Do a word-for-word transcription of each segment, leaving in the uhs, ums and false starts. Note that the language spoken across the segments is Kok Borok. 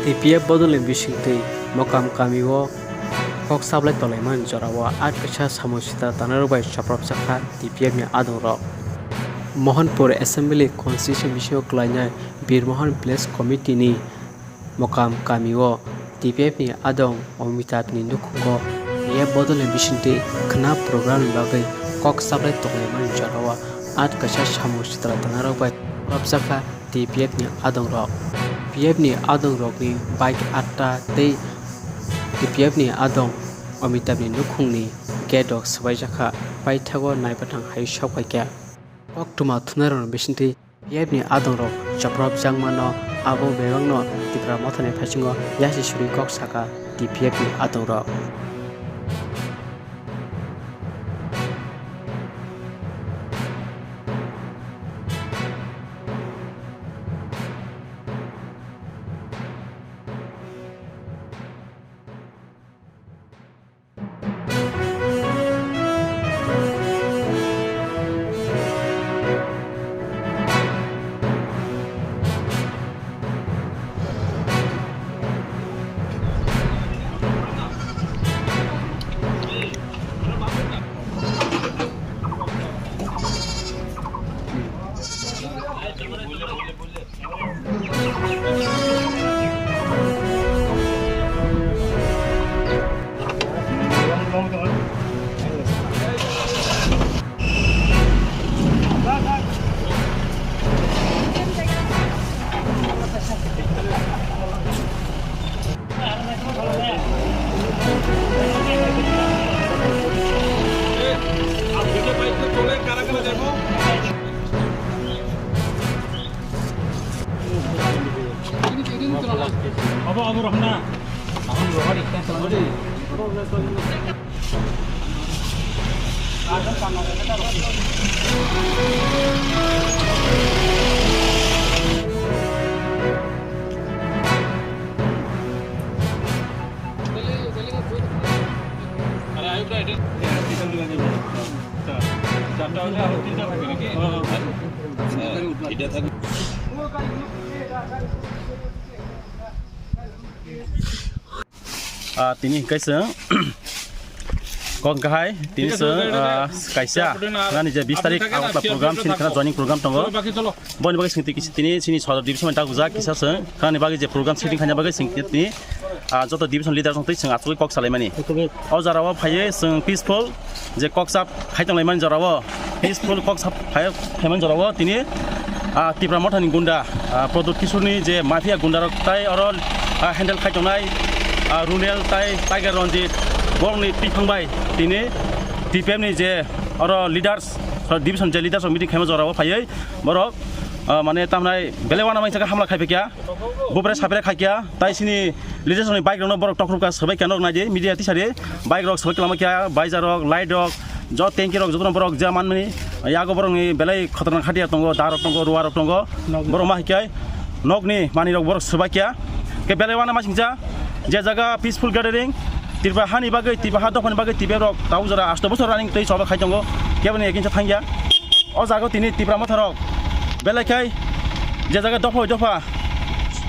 T P F bodolni bisingtwi Mokam kamio kok sablai tonglaimani jorao at kaisa samung sitra tangnarok bai chopropjak kha T P F ni adongrok. Mohanpur Assembly Constituency bisingo kwlainai Birmohon Village Committee ni Mokam kamio T P F ni adong Amitabh ni nukhungo P F bodolni bisingtwi khwna program ni bagwi kok sablai tonglaimani jorao at kaisa samung sitra tangnarok bai chopropjak kha T P F ni adongrok. T P F ni adongrokni bike atta tei T P F ni adong Amitabh ni nukhungni gate rok swbaijak kha, paithago naibathang hai sok phaikha. Koktwma thumnairokni bisingtwi T P F ni adongrok chopropjakmano abo bebakno Tipra Mothani phaisingo yasi suri kok sakha T P F ni adongrok. Abo, abo rohna. Ah, tini hingke chwng kok kahai, tini chwng, ah, kaisa nani je bis tarik Agartala program sini khana joining program tongo. Boni bagwi chwng tini chini sodor division bai dakujak kisa chwng khani bagwi je program setting khaina bagwi chwng tini, ah, joto division leader tong twi chwng achugwi kok salaimani. O jora o phaiwi chwng peaceful je kok chap khai tonglaimani jora o, peaceful kok chap khai, khaimani jora o tini, ah, Tipra Mothani gunda, ah, Pradyut Kishorni je mafia gunda rok tai oro, ah, handle khai tongnai, ah, Runel tai Tiger Ranjit borokni twiphang bai tini T P F ni je oro leaders, division je leaders rok meeting khaima jora o phaiwi borok, ah, mane tamnai belai uanama hinsa khe hamla khai phaikha. Bupre sapre khaikya, tai sini leaders ni bike rokno borok tokrok ka swbai kya nok naidi, media tisari bike rok swbai kwlama kya, baija rok, light rok, jo tanki rok jotono borok ja manmani, yago borok ni belai khotornak hatiya tongo, da rok tongo, ruwa rok tongo, borok ma hikai nok ni mani rok borok swbai kya, ke belai wana masingcha, je jaga peaceful gathering, Tripura hani bagwi, Tripura ha dophani bagwi, Tripura rok tau jora asto bosor running tei choba khai tongo, keboni ekinsa thangya. O jaga o tini Tipra Motha rok belai khai je jaga dopha bai dopha,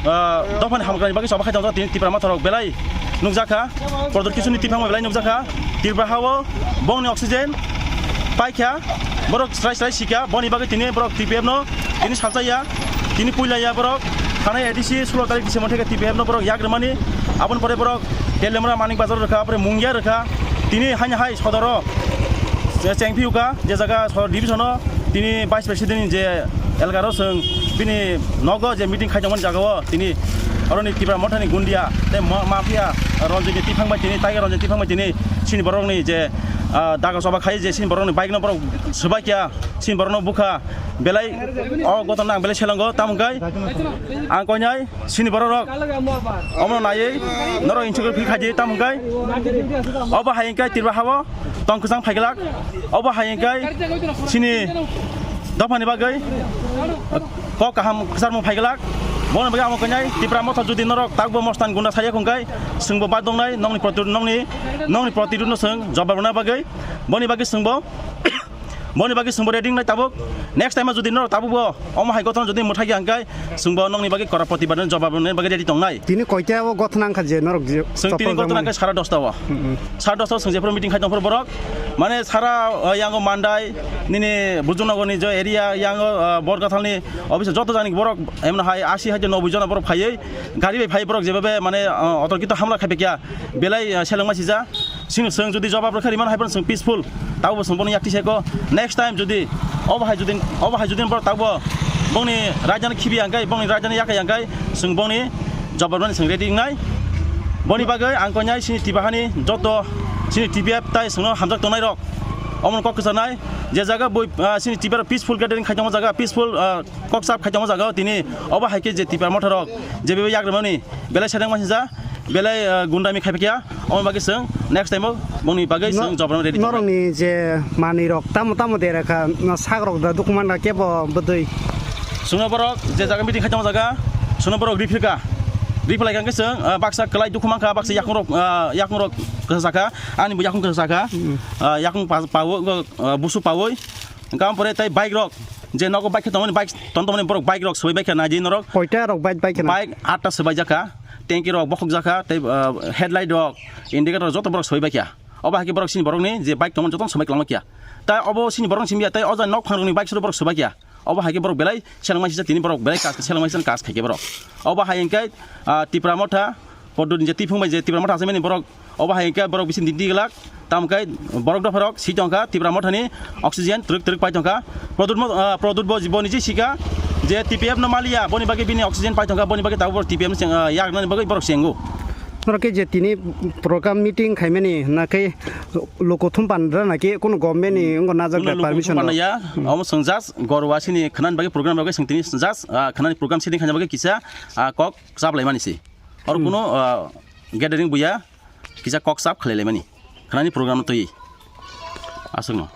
ah, dophani hamkrai bagwi choba khai tongo, tini Tipra Motha rok belai nukjakha, Pradyut Kishorni twiphang bai belai nukjakha, Tripura ha o bongni oxygen paikha, borok srai srai sikha, boni bagwi tini borok T P F no tini salchaya, tini puilaya borok thanai A D C sulo tarik December theke T P F no borok yak rwmani, aboni pore borok Telemra Manik Bazar rwkha, pore Mungia rwkha, tini haino hai sodoro chengphiuka, je jaga sodor division o tini vice president ni je elgaro chwng bini nogo je meeting khaitongmani jaga o tini oroni Tipra Mothani gundia tei ma-, mafia Ranjit ni tiphang bai tini, Tiger Ranjit tiphang bai tini sini borok ni je, ah, daga choba khai je sini borok ni bike no borok swbai kya sini borok no bukha belai o goton ang belai selango tamo kai ang koinai. Sini borok rok omo naiwi norok insecure feel khaidi, tamo hwnkhe obo hai hwnkhe Tripura ha o tong kwchang phaiglak, obo hai hwnkhe sini dophani bagwi kok kaham kwcharmung phaiglak. Boni bagwi amo kwnai Tipra Motha jodi norok takbo mostan gunda saya hwnkhe chwngbo bad dongnai nongni proti-, nongni, nongni protirudno chwng jobab rwna bagwi. Boni bagwi chwngbo Boni bagwi chwngbo ready wngnai tabuk. Next time o jodi norok tabukbo omo hai gothona jodi mwthai ya hwnkhe chwngbo nokni bagwi kora protibad ni jobab rwna bagwi ready tongnai. Tini koita o gothona wngkha je norok je Chwng tini chopol gothona rwmani? Wngkha sara dosta o. Mm-mm. Sara dosta o chwng jephuru meeting khai tongphuru borok. Mane sara, uh, yango Mandai, nini Bujungnogor ni je area, yango, uh, Borgathalni office o joto jani borok emno hai asi hai noboi jona borok phaiwi gari bai phai borok jebabe mane, uh, otorkito hamla khai pekya belai, uh, selengma sija. Chwng, chwng jodi jobab rwkha rimano hai phano chwng peaceful. Tabukbo chwng bono yakti seko. Next time jodi obo hai jodi, obo hai jodi borok tabukbo bongni raidani khibi ya hwnkhe, bongni raidani yakai ya hwnkhe chwng bongni jobab rwmani chwng ready wngnai. Boni bagwi ang koinai chini Tiprahani joto chini T P F tai chwngno hamjak tongnai rok. Omono kok kwchanai je jaga bui, ah, chini T P F peaceful gathering khai tongma jaga, peaceful, ah, kok chap khai tongma jaga o tini obo hai khe je Tipra Motha rok je bebe yak rwmani belai sedang ma sija. Belai, uh, gundami khai phaikya, omo bagwi chwng next time o bongni bagwi chwng jobab rwna ready tongnai. Norokni je manwi rok tamo tamo dera kha, no sak rok da dukhu man kha kebo bwdwi. Chwngno borok je jaga meeting khai tongma jaga, chwngno borok riphirkha. Riphlai kha hwnkhe chwng, uh, baksa kwlai dukhu man kha, baksa yakung rok, uh, yakung rok kwsa kha, ani bo yakung kwsa kha. Hmm. Uh, yakung pa-, pawo, uh, busu pawi. Hwnkhe omo pore tei bike rok, je nogo bike khe tongmani, bike ton tongmani borok bike rok soi bai kha nai di norok. Koita rok bike bai kha na? Bike atta soi bai jakha. Tanki rok bokhok jakha, tei, ah, headlight rok, indicator rok joto borok soi bai kha. Obo hai khe borok chini borok ni je bike tongmani joto no soi bai kwlangma kha. Tai obo chini borok ni simi ya, tai o jani nok phang rok ni bike suru borok soi bai kha. Obo hai khe borok belai selengma sijak tini borok belai kas selengma sijak kas khai khe borok. Obo hai hwnkhe, ah, Tipra Motha, Poddo ni je twi phung bai je Tipra Motha achaimani borok, obo hai hwnkhe borok bising tini glak. Tamo khe borok dopharok si tongkha, Tipra Mothani oxygen twrwk twrwk pai tongkha. Pradyut mo-, ah, Pradyut bo boni je sika je T P F no maliya, boni bagwi bini oxygen pai tongkha, boni bagwi tabuk borok T P F no cheng, ah, yaknani bagwi borok chengo. Norok khe je tini program meeting khaimani hwnkhe luku thum pandra naki kunu government ni wngkha najak bai permission rok? Luku thum pandaya, omo chwng just gorwa sini khwnani bagwi program bagwi chwng tini just, ah, khwnani program setting khaina bagwi kisa, ah, kok chaplaimani se. Oro kunu, ah, gathering buya. Kisa kok sap khlai laimani. Khnani program no twi. Aswkno.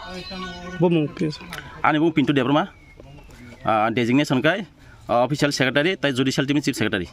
Bo mung kisa. Ani bung Pintu Debbarma. Ah, designation kai, ah, official secretary, tai judicial team ni chief secretary.